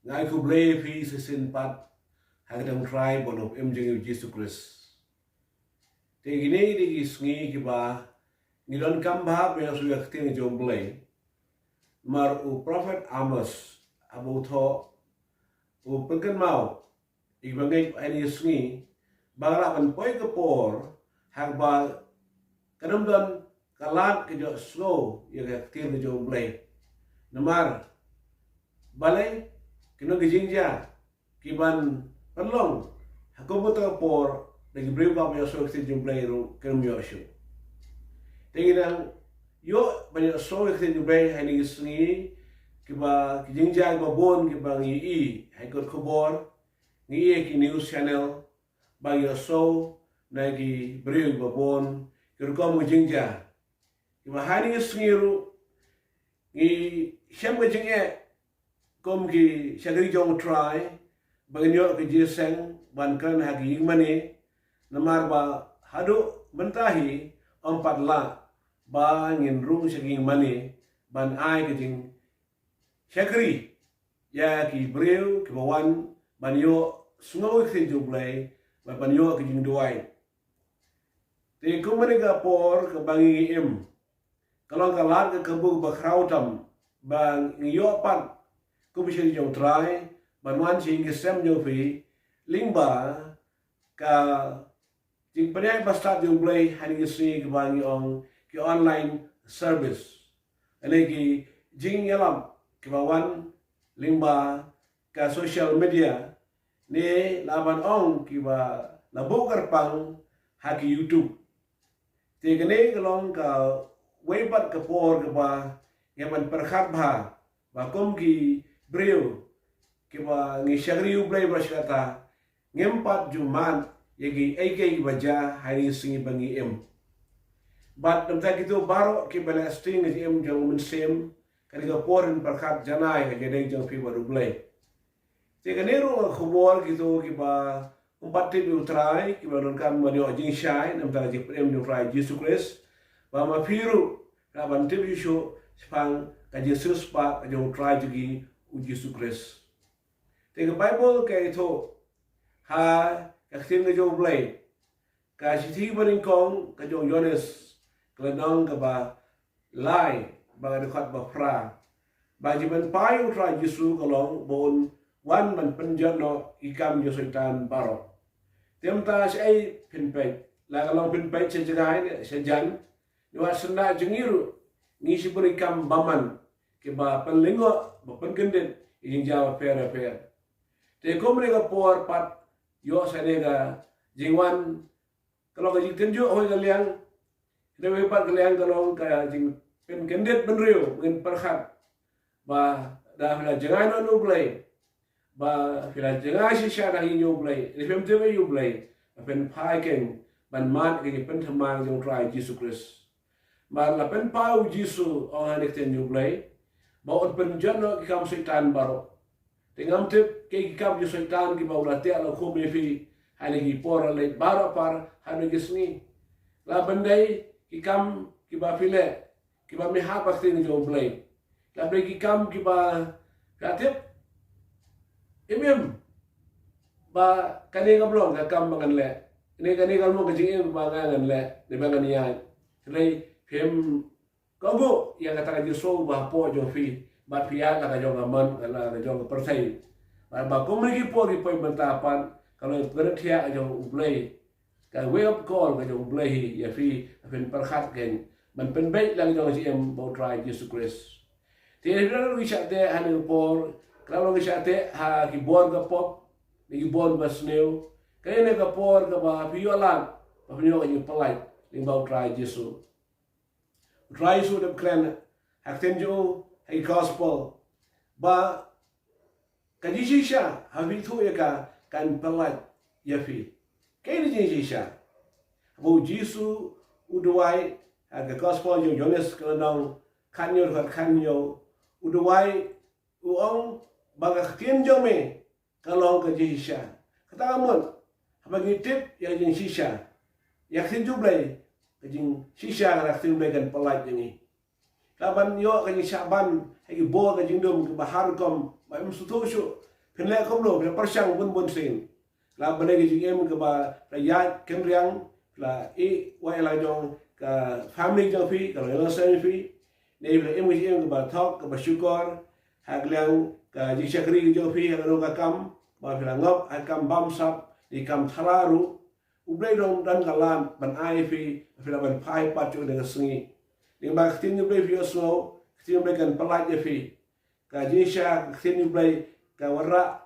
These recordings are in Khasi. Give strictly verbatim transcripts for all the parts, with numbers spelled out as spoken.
Nga ai khublei phi shisien pat ha ka kyrteng Trai bad u Nongpynim jong ngi u Jisu Khrist. Te kine ki dei ki sngi kiba ngi donkam bha ban ïohsngew ïa ka ktien jong u Blei. Namar u prophet Amos haba u thoh u pynkynmaw ïa kiba ngeit ha kine ki sngi ba ka lah ban poi ka por ha kaba kan ym don ka lad ka ïohsngew ïa ka ktien jong u Blei. Namar balei? Ki nong ki jingjia ki ban pynlong ha kum kata ka por, da ki briew ba ïohsngew ïa ka ktien jong u Blei ruh kim ïoh shuh. Te ngi dang ïoh ban ïohsngew ïa ka ktien jong u Blei ha kine ki sngi, kiba ki jingjia kiba bun kiba ngi ïohi ha ki kot khubor, ngi ïohi ha ki news channel ba ngi ïohsngew na ki briew kiba bun ki rukom ki jingjia. Kiba ha kine ki sngi ruh ngi shem ka jingeh kum ki shakri jong u Trai ba ngin ïoh ka jingïaseng ban kren ha ki ïing mane, namar ba haduh mynta hi ym pat lah ba ngin rung sha ki ïing mane ban ai ka jingshakri ïa ki briew kiba wan ban ïohsngew ïa ka ktien jong u Blei bad ban ïoh ka jingduwai. Te kum kane ka por kaba ngi im, ka long ka lad ka kabu kaba khraw tam ba ngi ïoh pat kum ki shakri jong u Trai ban wan sha ïing ki sem jong phi lyngba ka jingpynïaid bastad jong u Blei ha kine ki sngi kiba ngi ong ki online service. Lane ki jingïalam kiba wan lyngba ka social media, ne lah ban ong kiba la buh kyrpang ha ki YouTube. Te kane ka long kawei pat ka por kaba ngi hap ban pyrkhat bha ba kum ki briew kiba ngi shakri ïa u Blei ba shata ngim pat ju mad ïa kiei kiei kiba jia ha kine ki sngi ba ngi im. Bad namar kito baroh kiba leh sting ha ka jingim jong u Mynsiem, kane ka por ngin pyrkhat janai ha ka jingïadei jong phi bad u Blei. Te kane ruh ka khubor kito kiba ym pat tip ïa u Trai, kiba donkam ban ïoh jingshai namar ka jingpynim jong u Trai Jisu Khrist, ba ma phi ruh lah ban tip shuh shuh shaphang ka jingsiewspah ka jong u Trai jong ngi u Jisu Khrist. Te ka Baibl ka ïathuh ha ka ktien ka jong u Blei, ka shithi banyngkong ka jong u Ïoannis, ka lynnong kaba lai bad ka dkhot ba phra, ba ka jingpynpaw u Trai Jisu ka long ba un wan ban pynjot noh ïa ki kam jong u Soitan baroh. Te mynta shaei phin peit? La ka long phin peit sha jngai ne sha jan, ne wat sha na jong ngi ruh ngi shibun ïa ki kam bymman kiba pynlyngngoh, ba pynkyndit ïa ki jingjia bapher bapher. Te kum kane ka por pat ïoh sa kane ka jingwan, ka long ka jingtynjuh ha kawei ka liang, ha kawei pat ka liang ka long ka jingpynkyndit bynriew. Ngin pyrkhat ba lada phi la jngai noh na u Blei, ba phi la jngai shisha na ka ïing jong u Blei, lada phim tip ïa u Blei, ba phin phai keiñ ban mad ïa ka jingpynthymmai jong u Trai Jisu Khrist. Namar la pynpaw u Jisu, ong ha kane ka ktien jong u Blei, ba un pynjot noh ïa ki kam u Soitan baroh. Te ngam tip kiei ki kam jong u Soitan kiba u la teh la khum ïa phi ha kine ki por leit baroh par ha kine ki sngi. La pyndei ki kam kiba phi leh kiba mih ha ka ktien jong u Blei. La pyndei ki kam kiba phi la tip im im ba kane kam long ka kam ba ngan leh, ne kane kam long ka jingim ba ngan leh, ne ba ngan ïaid. Hynrei phim kohnguh ïa kata ka jingsngew ba hapoh jong phi, bad phi ïaid la ka jong ka mon, la ka jong ka pyrthei. Bad ba kum kine ki por ki poi mynta pat, ka long ka jingpynthiah ka jong u Blei, ka wake up call ka jong u Blei hi ïa phi, ba phin pyrkhat keiñ ban pynbeit la ka jong ka jingim bad u Trai Jisu Khrist. Te ïa phi ruh ki shah teh ha kane ka por, ka la long ki shah teh ha ki bor ka pop, ne ki bor ba sniew. Kane ka por kaba phi ïoh lad ba phin ïoh ka jingpyllait lyngba u Trai Jisu. U Trai Jisu u dep kren ha ka ktien jong u ha ki gospel ba ka jingshisha haba phi ithuh ïa ka kan pyllait ïa phi. Kaei ka jingshisha? Haba u Jisu u duwai ha ka gospel jong u Ïoannis ka lynnong khathynñiew, dkhot khathynñiew, u duwai, u ong ba ka ktien jong me ka long ka jingshisha. Kata ka mut haba ngi tip ïa ka jingshisha, ïa ka ktien jong u Blei, ka jingshisha ka ktien u Blei kan pyllait ïa ngi. Lah ban ïoh ka jingshah ban ha ki bor ka jingdum kiba har rukom ba ym sngewthuh shuh, Phin leh kumno, phin pyrshang bun bun sien. La ban ai ka jingim kaba la ïaid kynriang, la i wa la jong ka family jong phi, ka long ïa la seng phi. Ne phi la im ka jingim kaba thok, kaba shukor, ha ka liang ka jingshakri ka jong phi, ha ka long ka kam, ba phi la ngop ha ka kam bamsap, ne kam thala ruh. U Blei u don ka lad ban ai phi, phi la ban phai pat shuh ne ka sngi. Ne ba ka ktien U Blei phi ïohsngew, ka ktien U Blei kan pyllait ïa phi. Ka jingshai, ka ktien U Blei ka wanrah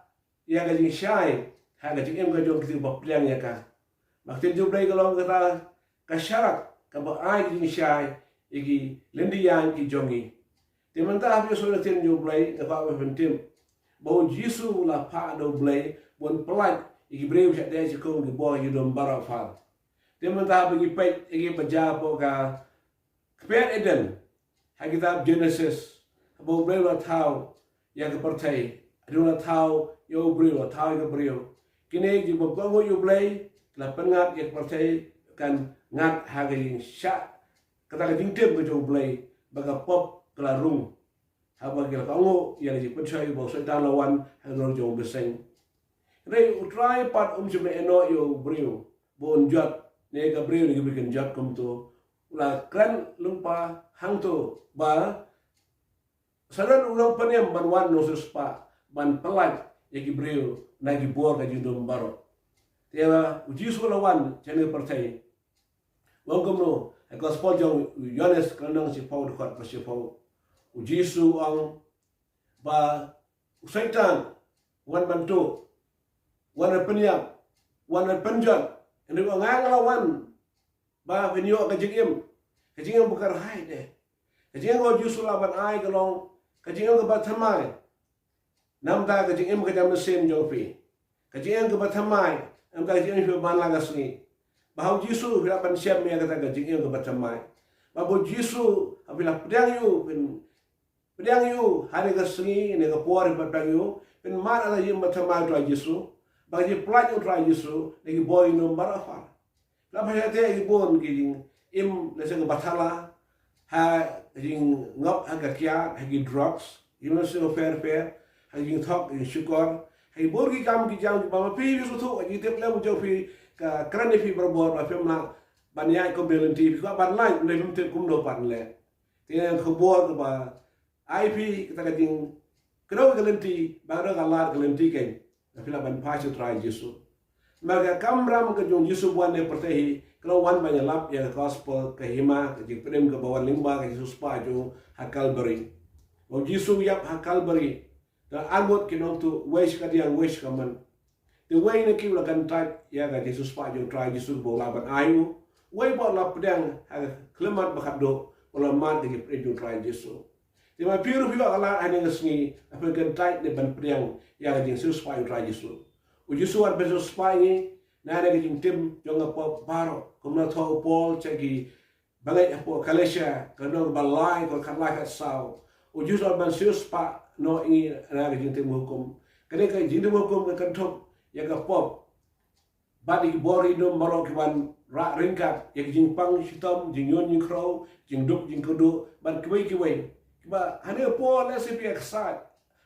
ïa ka jingshai ha ka jingim ka jong ki ba pdiang ïa ka. Ba ka ktien U Blei ka long kata ka sharak kaba ai ka jingshai ïa ki lynti ïaid ki jong ngi. Te mynta ha phi ïohsngew ïa ka ktien U Blei, nga kwah ba phin tip ba U Jisu u la phah da U Blei ban pyllait ïa ki briew sha dei sha kum ki bor ïa ki dum baroh phar. Te mynta ba ngi peit ïa ki ba jia hapoh ka kper Eden, ha kitab Genesis, haba U Blei u la thaw ïa ka pyrthei, hynrei u la thaw ïa u briew, u la thaw ïa ka briew. Kine ki ba kohnguh ïa U Blei, la pynngat ïa ka pyrthei, kan ngat ha ka jingshah, kata ka jingtim ka jong U Blei, ba ka pop ka la rung. Haba ki la kohnguh ïa ka jingpynshoi ba u Soitan la wan ha ka jong u bseiñ. Hynrei U Trai pat um shym la ïehnoh ïa u briew ba un jot, ne ka briew ne ki briew kin jot kumto. U la kren lyngba hangto ba sa don u nongpynim ban wan nongsiewspah ban pyllait ïa ki briew na ki bor ka jingdum baroh. Te U Jisu u la wan sha kane ka pyrthei. Wan kumno, ha ka gospel jong u Ïoannis ka lynnong shiphew dkhot ba shiphew. U Jisu u ong ba u Soitan u wan ban tuh, u wan ban pynïap, u wan ban pynjot. Hynrei u ong nga nga la wan ba phin ïoh ka jingim, ka jingim ba kyrhai de. Ka jingim kaba U Jisu u la ban ai ka long ka jingim kaba thymmai. Namar ka jingim ka jam mynsiem jong phi, ka jingim kaba thymmai, namar ka jingim phi ban la ka sngi. Ba ha U Jisu phi lah ban shem ïa kata ka jingim kaba thymmai. Ba ha U Jisu, ha phi lah pdiang ïa u, phin pdiang ïa u ha kane ka sngi, ha kane ka por, phin pdiang ïa u, phin mad ïa ka jingim ba thymmai U Trai Jisu, ba ka jingpyllait U Trai Jisu na ki bor ki nym baroh phar. La phi ïa te ki bun ki jingim lehse kaba thala, ha ka jingngop ha ka kiad, ha ki drugs, ki mynsiem bapher bapher, ha ka jingthok, ka jingshukor, ha ki bun ki kam ki jam kiba ma phi phi sngewthuh, ha ki tip lem u jong phi, ka kren ïa phi barabor ba phim lah ban ïaid kum ki lynti, phi kwah ban lait, hynrei phim tip kumno ban leh. Te ka khubor kaba ai phi kata ka jingkdew ka lynti, ba ka dei ka lad ka lynti kein, ba phi lah ban phai sha U Trai Jisu. Namar ka kamram ka jong U Jisu ba wan ha pyrthei hi, ka la wan ban ïalap ïa ka gospel, ka hima, ka jingpynim kaba wan lyngba ka jingsiewspah jong u ha Kalbari. Ba U Jisu u ïap ha Kalbari, da arngut ki nongtuh, uwei sha kadiang, uwei sha kamon. Te uwei na ki u la kyntait ïa ka jingsiewspah jong U Trai Jisu ba u lah ban ai u. Uwei pat u la pdiang ha ka khyllipmat ba khatduh, u la mad da ka jingpynim jong U Trai Jisu. Te ma phi ruh phi ïoh ka lad ha kane ka sngi, ba phin kyntait ne ban pdiang ïa ka jingsiewspah U Trai Jisu. U Jisu u wan ban siewspah ïa ngi na kane ka jingtim jong ka pop baroh. Kumba la thoh u Paul sha ki bangeit hapoh Galatia, ka lynnong ba lai, dkhot khatlai khatsaw. U Jisu u wan ban siewspah noh ïa ngi na ka jingtim hukum. Kane ka jingtim hukum ka kynthup ïa ka pop. Bad ïa ki bor ki nym baroh ki wan rah ryngkat, ïa ki jingpang shitom, jingïoh jingkhraw, jingduk jingkyrduh, bad kiwei kiwei. Kiba ha kane ka por lehse phi ïa ksaid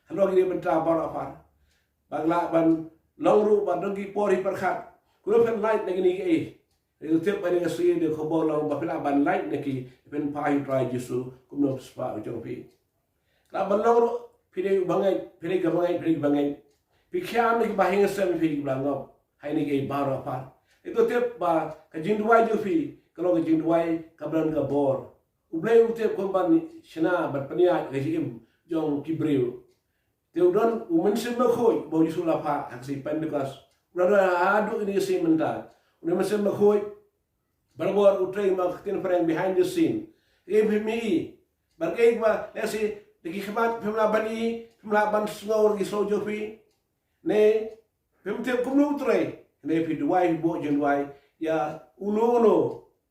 halor kine ki bynta baroh phar. Ba lah ban long ruh ba don ki por hi pyrkhat, kumno phin lait na kine kiei. Ïa u tip ba kane ka sngi ka dei ka khubor long ba phi lah ban lait na ki, phin phai ha U Trai Jisu kum u nongsiewspah u jong phi. Lah ban long ruh phi dei u bangeit, phi dei ka bangeit, phi dei ka bangeit. Phi khia na kiba ha ïing ha sem phi kiba la ngop ha kine kiei baroh phar. Ïa u tip ba ka jingduwai jong phi ka long ka jingduwai kaba don ka bor. U Blei u tip kumba ban shna ban pynïaid ka jingim jong ki briew. Te u don u Mynsiem Bakhuid ba U Jisu u la phah ha ka sngi Pentekost. U la don haduh kine ki sngi mynta. Une u Mynsiem Bakhuid barabor u trei ma ka ktien phareng behind the scene. Kaei phim i, bad kaei ba lehse da ki khmat phim lah ban i, phim lah ban sngew da ki soh jong phi, ne phim tip kumno u trei, ne phi duwai, phi buh jingduwai ïa uno uno,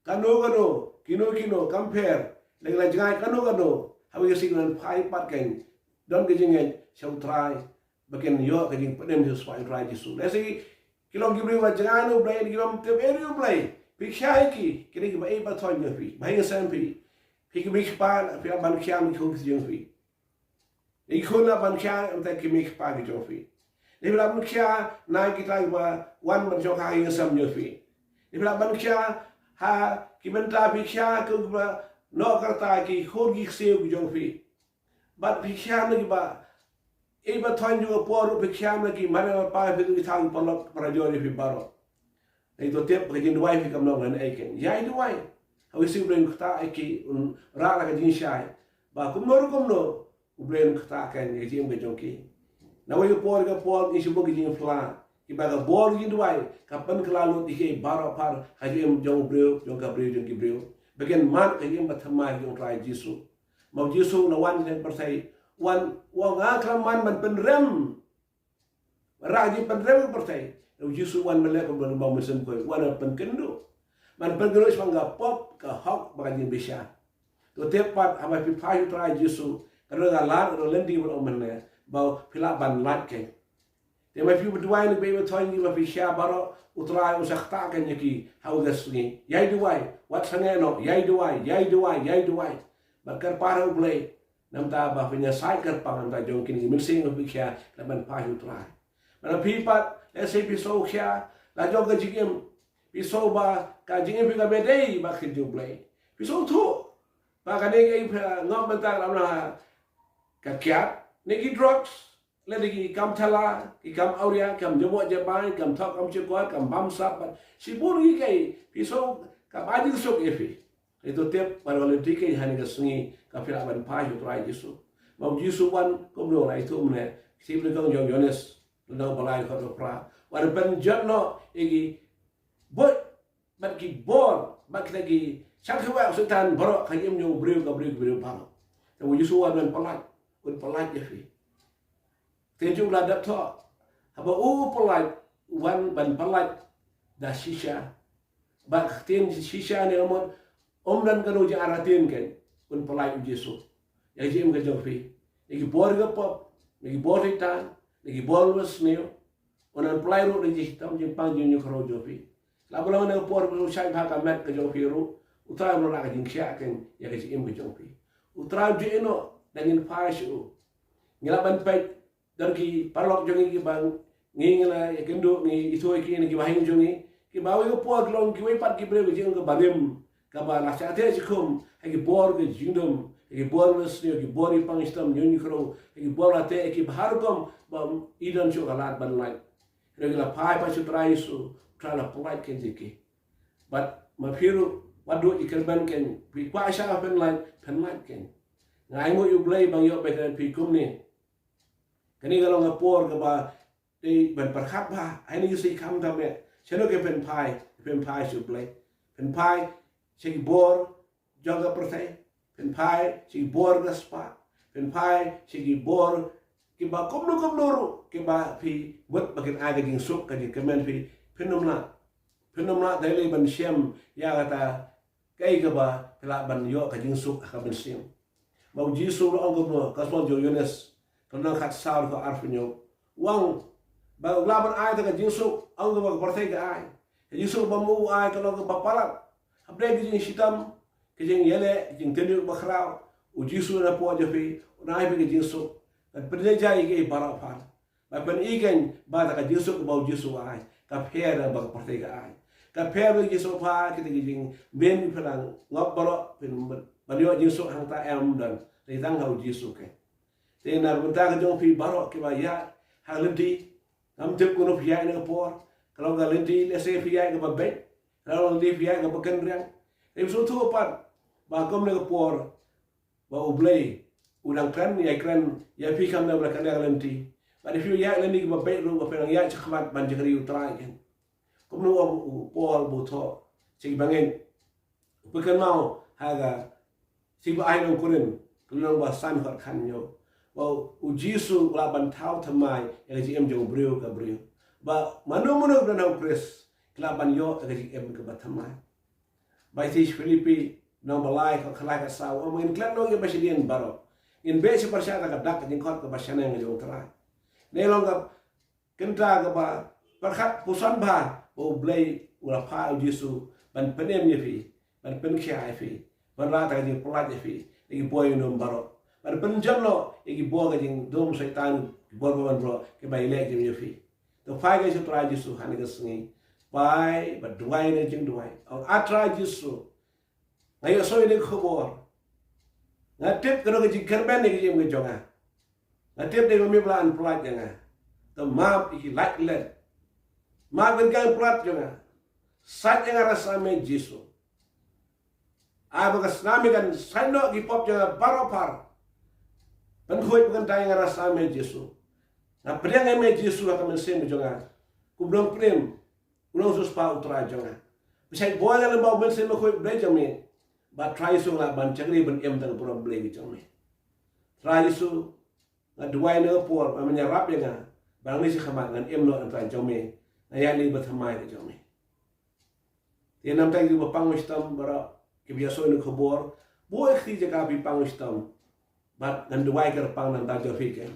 kano kano, kino kino, kam pher, lehse la jngai kano kano, ha kawei ka sngi kin phai pat kein, don ka jingngeit sha U Trai ba kin ïoh ka jingpynim siewspah U Trai Jisu. Lehse ki long ki briew ba jngai na U Blei, ki bym tip ei ei U Blei. Phi khia ïa ki, kine kiba ïeit ba thoh jong phi, ba ha ïing ha sem phi. Phi ki mei ki pa, phi lah ban khia ïa ki khun ki jong phi. Ïa ki khun lah ban khia ïa ki mei ki pa ki jong phi. Phi lah ban khia na kita kiba wan ban shong ha ïing sem jong phi. Phi lah ban khia ha ki bynta phi khia ki ba noh ka rta ki khun ki ksiew ki jong phi. Bad phi khia na kiba, ïa ba thoiñ jong ka por ruh phi khia na ki mane ba pa phi ki thang paralok parajor jong phi baroh. Ïa to tip ka jingduwai phi kam long lane ai ken. Ïai duwai. Hawi si U Blei un ktah ïa ki, un rah la ka jingshai. Ba kumno ruh kumno U Blei un ktah ken ïa ka jingim ka jong ki. Nawei ka por ka por ngi shu buh ka jingphla. Kiba ka bor jingduwai ka pynkylla lut ïa ki baroh phar ha ka jingim jong u briew, jong ka briew, jong ki briew. Ba kin mad ka jingim ba thymmai jong U Trai Jisu. Ma U Jisu u la wan ha pyrthei, wan, u ong nga khlem wan ban pynrem. Rah jingpynrem ka pyrthei. U Jisu wan ban leh kumba u mynsiem khuid, wan ban pynkynduh. Ban pynkynduh shaphang ka pop, ka hok bad ka jingbishar. To tip pat haba phi phai sha U Trai Jisu, ka don ka lad, ka don lynti ban ong mynne ba phi lah ban lait kein. Te ma phi duwai na ki ba thoiñ kiba phi khia baroh, U Trai un sa ktah kein ïa ki ha kawei ka sngi. Ïai duwai, wat sangeh noh, ïai duwai, ïai duwai, ïai duwai. Bad kyrpad ha U Blei, namar ba phin ïasaid kyrpang namar jong kine ki mynsiem ba phi khia, la ban phai sha U Trai. Bad phi pat, lehse phi sngew khia la jong ka jingim, phi sngew ba ka jingim phi ka bha dei bad ka jong U Blei. Phi sngewthuh ba kane ka ïing phi ngop mynta ka la ka kiad, ne ki drugs, lane ki kam thala, ki kam awria, kam jubor jabai, kam thok, kam shukor, kam bamsap, bad shibun ki, ki phi sngew kam ai jingsuk ïa phi. Ïa to tip ba ka lynti kein ha kane ka sngi ka phi lah ban phai sha U Trai Jisu. Ma U Jisu wan kumno, la ïathuh mynne, shithi ba nyngkong jong u Ïoannis, lynnong ba lai, dkhot ba phra. Wan pynjot noh ïa ki buit bad ki bor bad kita ki shang khawai u Soitan baroh ha ka jingim jong u briew, ka briew, ka briew baroh. Te U Jisu wan ban pyllait, un pyllait ïa phi. Te ju la dap thoh. Haba u pyllait, wan ban pyllait da shisha. Ba ka ktien shisha ne ka mut, ym don kano jingara ktien kein, un pyllait U Jisu ïa ka jingim ka jong phi. Ïa ki bor ka pop, ïa ki bor Soitan, ïa ki bor basniew. Un pyllait ruh da ka jingshitom jingpang jingïohi jong phi. La ba long na ka por ba u shait bha ka met ka jong phi ruh, U Trai u la rah ka jingkhiah kein ïa ka jingim ka jong phi. U Trai u ju ïehnoh da ngin phai sha u. Ngi lah ban peit don ki paralok jong ngi kiba ngi, ngi la ïakynduh, ngi ithuh ïa ki na ki bahaïing jong ngi, kiba ha kawei ka por ki long kiwei pat ki briew ka jingim kaba rim, kaba la shah thiah shikhum ha ki bor ka jingdum, ha ki bor basniew, ki bor jingpang jinghitom, jingïohi, ha ki bor la teh ki ba ha rukom ba ym don shuh ka lad ban lait. Hynrei ki la phai pat sha U Trai Jisu, U Trai la pyllait kein ïa ki. Bad ma phi ruh, wat duh jingkyrmen kein, phi kwah sha phin lait, phin lait kein. Nga ainguh ïa U Blei ba nga ïoh bad phi kumne. Kane ka long ka por kaba dei ban pyrkhat bha, ha kine ki sngi khamtam eh, shano ke phin phai, phin phai sha U Blei. Phin phai sha ki bor jong ka pyrthei, phin phai sha ki bor ka spah, phin phai sha ki bor kiba kumno kumno ruh, kiba phi wad ba kin ai ka jingsuk, ka jingkmen phi, phin ym lah. Phin ym lah dei lei ban shem ïa kata kaei kaba phi lah ban ïoh ka jingsuk ha ka mynsiem. Ba U Jisu u la ong kumno, ka Gospel jong u Ïoannis, ka lynnong khatsaw, dkhot arphew hynñiew. U ong ba u lah ban ai kata ka jingsuk, ym kaba ka pyrthei ka ai. Ka jingsuk ba u ai ka long kaba palat. Hapdeng ka jingshitom, ka jingïaleh, ka jingtynjuh bakhraw, U Jisu u wan hapoh jong phi, un ai phi ka jingsuk. Kan pynjah ïa kiei baroh phar. Ba phin i kein ba kata ka jingsuk kaba U Jisu u ai ka pher na ba ka pyrthei ka ai. Ka pher na ka jingsuk, ba kita ki jingmyn phi la ngop baroh phin ban ïoh jingsuk hangta, em don, dei tang ha U Jisu kein. Te na ka bynta ka jong phi baroh kiba ïaid ha lynti, ngam tip kumno phi ïaid na ka por, ka long ka lynti lehse phi ïaid kaba beit, ka long lynti phi ïaid kaba kynriang. Te phi sngewthuh pat ba kum na ka por ba U Blei u dang kren, ïai kren ïa phi kam na ba la kren ïa ka lynti. Bad phi ïaid lynti kaba beit ruh, ba phi dang ïaid shakhmat ban jingkyrkhu ïa U Trai kein. Kumno u ong u Paul ba u thoh sha ki bangeit, u pynkynmaw ha ka shithi ba ai na u Korinth, ka lynnong ba san, dkhot khathynñiew, ba U Jisu u lah ban thaw thymmai ïa ka jingim jong u briew ka briew. Ba mano mano ba don ha U Khrist ki lah ban ïoh ïa ka jingim kaba thymmai. Ba shithi Philippi, lynnong ba lai, dkhot khatlai, khatsaw, u ong ba ngin klet noh ïa kiba shadien baroh. Ngin beh sha pyrshah da ka dak ka jingkhot kaba shaneng ka jong U Trai. Ne long ka kynta kaba pyrkhat puson bha ba U Blei u la phah U Jisu ban pynim ïa phi, ban pynkhiah ïa phi, ban rah kata ka jingpyllait ïa phi na ki bor jingdum baroh, ban pynjot noh ïa ki bor ka jingdum Soitan, Ki bor ba wan baroh kiba ïaleh jingim ïa phi. To phai ka sha u Trai Jisu ha kane ka sngi. Phai bad duwai ïa ka jingduwai. Ong, A Trai Jisu, nga ïohsngew ïa kane ka khubor. Nga tip ka don ka jingkyrmen ïa ka jingim ka jong nga. Nga tip dei ma me ba la pyllait ïa nga. To map ïa ki lait lait. Map ïa ka jingpyllait jong nga. Sait ïa nga rasa me Jisu. Ai ba ka snam kan sait noh ki pop jong nga baroh phar. Pynkhuid pynkyntang ïa nga rasa me Jisu. Nga pdiang ïa me Jisu ha ka mynsiem jong nga. Kum u nongpynim, u nongsiewspah, u Trai jong nga. Pynshait buh ïa nga lyngba u Mynsiem Bakhuid Blei jong me. Bad Trai Jisu, nga lah ban shakri ban im tang ka burom Blei ka jong me. Trai Jisu, nga duwai na ka por ba men ïarap ïa nga ba nangne shakhmat ngan im noh na ka bynta jong me, ngan ïaid lynti bad thymmai ka jong me. Te namar kata, ïa kiba pang shitom baroh, kiba ïohsngew ïa kane ka khubor, buh ïa ka kti jong ka, phi pang shitom. Bad ngan duwai kyrpang na ka bynta jong phi keiñ.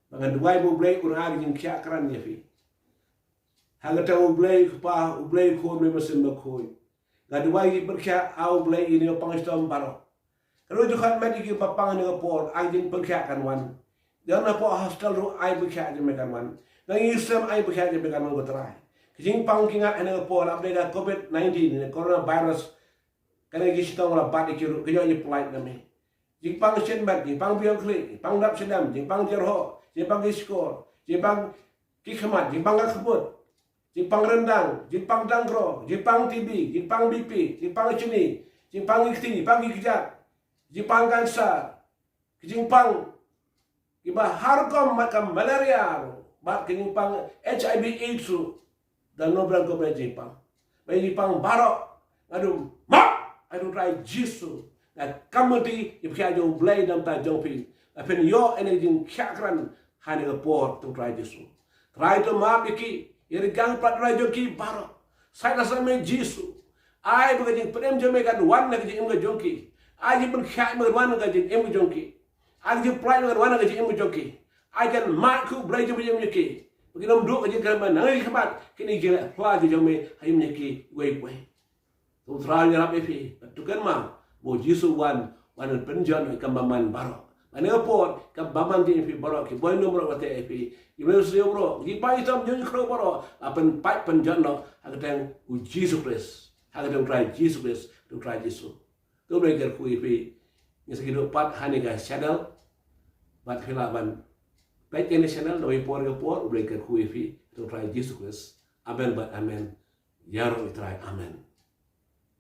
Bad ngan duwai ba U Blei un ai ka jingkhiah krat ïa phi. Ha ka kyrteng U Blei Kpa, U Blei Khun, U Mynsiem Bakhuid. Nga duwai ïa ki pyrkhat, A Blei, ïa kine kiba pang shitom baroh. Ka ruh jukhat met ïa kiba pang ha kane ka por, ai jingpyrkhat kan wan. Ïa na poh hospital ruh ai pyrkhat jong me kan wan. Na ïing sem ai pyrkhat jong me kan wan, ko Trai. Ka jingpang ki ngat ha kane ka por, la dei ka covid nineteen, ne coronavirus. Kane ka shitom la bat ïa ki ruh, ka ïoh jingpyllait na me. Jingpang shen met, jingpang biang khlieh, jingpang dap shen dam, jingpang jyrhoh, jingpang ki shkor, jingpang ki khmat, jingpang ka khmut, jingpang ryndang, jingpang dang kro, jingpang T B, jingpang B P, jingpang shini, jingpang ki kti, jingpang ki kjat, jingpang cancer, ki jingpang kiba har rukom, mat ka malaria, bad ki jingpang H I V AIDS ruh. Dang no brang ko me jingpang. Ba jingpang baroh, nga dum map, ai dum Trai Jisu. Nga kam mati ïa pyrkhat jong U Blei na ka bynta jong phi. Nga phin ïoh ïa ka jingkhiah krat ha kane ka por, to Trai Jisu. Trai, to map ïa ki, ïa ka jingpang Trai jong ki baroh. Sait na sa me Jisu. Ai ba ka jingpynim jong me kan wan na ka jingim ka jong ki. Ai jingpynkhiah me kan wan na ka jingim ka jong ki. Ai jingpyllait me kan wan na ka jingim ka jong ki. Ai kan mad ko Blei jong me ïa ki. Ba kin ym duh ka jingkyrmen nangne shakhmat, kine ki jingpyllait jong me ha ïing ki wei wei. To Trai, ngi ïarap ïa phi, bad to kynmaw ba U Jisu wan, wan ban pynjot ïa ka bymman baroh. Ba ha kane ka por ka bymman jong phi baroh, ki boinong baroh, ka teh ïa phi, ki briew sniew baroh, ki paid shitom jong U Blei baroh, la pynpait pynjot noh ha ka kyrteng U Jisu Khrist, ha ka kyrteng U Trai Jisu Khrist, U Trai Jisu. To U Blei kyrkhu ïa phi. Ngi sa kynduh pat ha kane ka channel. Bad phi lah ban peit ïa kane ka channel na kawei ka por, ka por, U Blei kyrkhu ïa phi, to U Trai Jisu Khrist. Amen bad amen. Ïaroh ïa U Trai, amen.